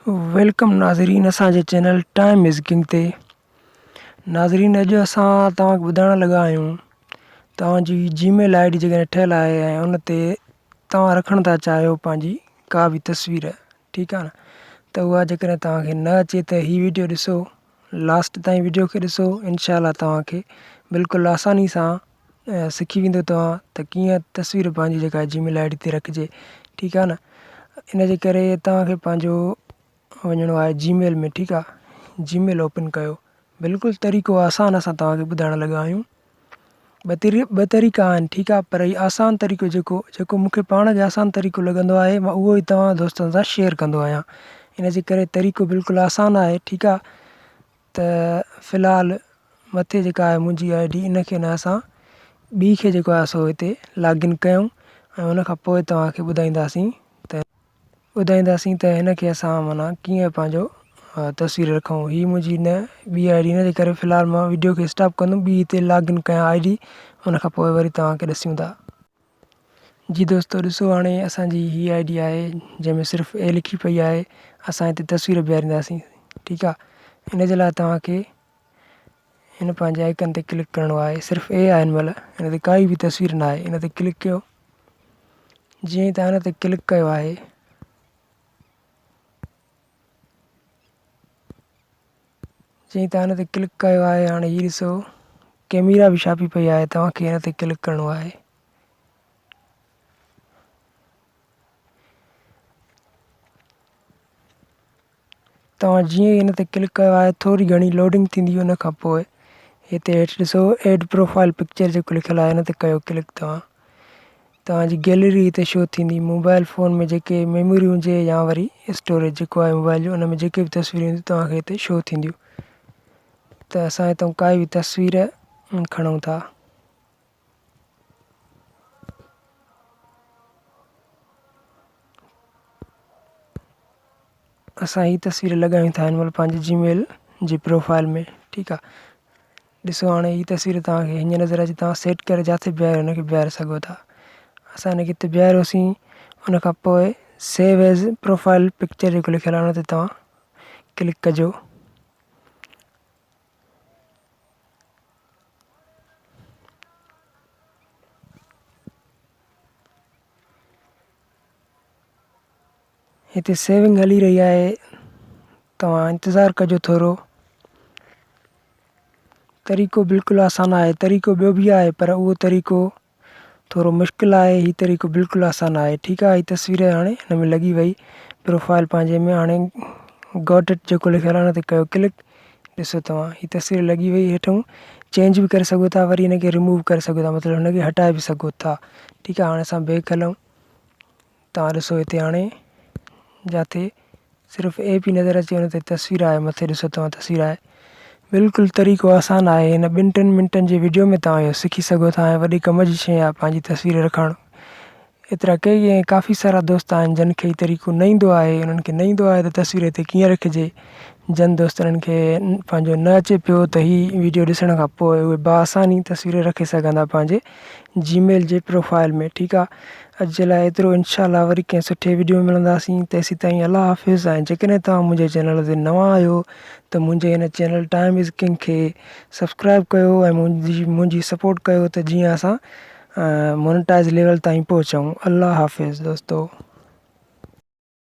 Welcome ناظرين اسان جي چينل ٽائيم is king تي ناظرين اڄ اسان توهان کي ٻڌائڻ لڳا آهيون توهان جي جي ميل I D جيڪڏهن ٺهيل آهي ۽ ان تي توهان رکڻ ٿا چاهيو پنهنجي ڪا به تصوير ٺيڪ آهي نه ته اها جيڪڏهن توهان کي نه اچي ته هي ويڊيو ڏسو لاسٽ تائين ويڊيو کي ڏسو انشاء الله توهان کي بلڪل آساني سان سکي ويندو توهان ته ڪيئن تصوير پنهنجي جيڪا جي ميل I D تي رکجي ٺيڪ آهي نه ان جي ڪري توهان کي پنهنجو وڃڻو آهي جي ميل ۾ ٺيڪ آهي جي ميل اوپن ڪيو بلڪل طريقو آسان اسان توهان کي ٻڌائڻ لڳا آهيون ٻه طريقا آهن ٺيڪ آهي پر هي آسان طريقو جيڪو جيڪو مونکي پاڻ کي آسان طريقو لڳندو آهي مان اهو ئي توهان دوستن سان شيئر ڪندو آهيان ان جي ڪري طريقو بلڪل آسان آهي ٺيڪ آهي ته في الحال مٿي جيڪا آهي منهنجي I D ان کي نه اسان ٻي کي جيڪو آهي سو هتي لاگ ان ڪيون ۽ ان کان پوء توهان کي ٻڌائينداسين ته ٻڌائينداسين ته هن کي اسان معنيٰ ڪيئن پنهنجو تصوير رکون هي منهنجي نه ٻي I D ان جي ڪري في الحال مان ويڊيو کي اسٽاپ ڪندم ٻي هتي لاگ ان ڪيان I D ان کان پوء وري توهان کي ڏسيون ٿا. جي دوستو ڏسو هاڻي اسان جي هي I D آهي جنهن ۾ صرف اي لکي پئي آهي اسان هتي تصوير بيهارينداسين ٺيڪ آهي ان جي لاء توهان کي هن پنهنجي آئيڪن تي ڪلڪ ڪرڻو آهي صرف اي آهي هن مهل هن تي ڪائي به تصوير نه آهي ان تي ڪلڪ ڪيو جيئن ئي توهان هن تي ڪلڪ ڪيو آهي جيئن توهان هن تي ڪلڪ ڪيو آهي هاڻي هي ڏسو ڪيميرا به ڇاپي پئي آهي توهان کي هن تي ڪلڪ ڪرڻو آهي. توهان جيئن ئي هن تي ڪلڪ ڪيو آهي ٿوري گهڻي لوڊنگ ٿيندي ان کان پوء هتي هيٺ ڏسو ايڊ پروفائل پڪچر جيڪو لکيل آهي هن تي ڪيو ڪلڪ توهان توهان جي گيلري هتي شو ٿيندي موبائل فون ۾ جيڪي ميموري هجي يا وري اسٽوريج جيڪو آهي موبائل جو ان ۾ جيڪي به تصويرون هونديون توهان کي هتي شو ٿينديون ته اسان هتان ڪائي به تصوير کڻون ٿا. اسان هي تصوير لڳايون ٿا هن مهل پنهنجي جي ميل جي پروفائل ۾ ٺيڪ آ ڏسو هاڻي هي تصوير توهان کي هيئن نظر اچي توهان سيٽ ڪري جاٿي بيهاريو هن کي بيهاري سگهو ٿا اسان هن کي هتي بيهاريوسين ان کان پوء سيو ايز پروفائل پڪچر جيڪو لکيل آهي ان تي توهان ڪلڪ ڪجو هتي سيونگ هلي رهي آهي توهان انتظار ڪجو ٿورو طريقو بلڪل آسان آهي طريقو ٻيو به آهي پر اهو طريقو ٿورو مشڪل آهي هي طريقو بلڪل آسان آهي ٺيڪ آهي هي تصوير هاڻي هن ۾ لڳي وئي پروفائل پنهنجي ۾ هاڻي گاٽ it جيڪو لکيل آهي ان تي ڪيو ڪلڪ ڏسو توهان هي تصوير لڳي وئي هيٺون چينج به ڪري سگهو ٿا وري هن کي ريموو ڪري سگهو ٿا مطلب هن کي هٽائي به سگهو ٿا ٺيڪ آهي هاڻي اسان بيڪ هلون توهان ڏسو هتي هاڻي جاٿي صرف اي پي نظر اچي ان تي تصوير آهي مٿي ڏسو توهان تصوير آهي بلڪل طريقو آسان آهي هن ٻن ٽن منٽن جي ويڊيو ۾ توهان اهو سکي سگهو ٿا ۽ وڏي ڪم جي شيء آهي پنهنجي تصوير رکڻ ايترا ڪئي ۽ ڪافي سارا دوست آهن جن کي هي طريقو نه ايندو آهي انهن کي نه ايندو آهي ته تصوير هتي ڪيئن رکجي جن دوستن کي پنهنجو نه اچي پيو ته هي ويڊيو ڏسڻ کان پوء اهي باآساني تصوير رکي سگهندا پنهنجي جي ميل جي پروفائل ۾ ٺيڪ آ اڄ جي لاء ايترو انشاء الله وري ڪنهن سٺي وڊيو ۾ ملنداسين تيسين تائين الله حافظ ۽ جيڪڏهن توهان منهنجي چينل تي نوان آهيو ته منهنجي هن چينل ٽائيم از ڪنگ کي سبسڪرائب ڪيو ۽ منهنجي منهنجي سپورٽ ڪيو ته جيئن اسان مونيٽائز ليول تائين پهچون الله حافظ دوستو.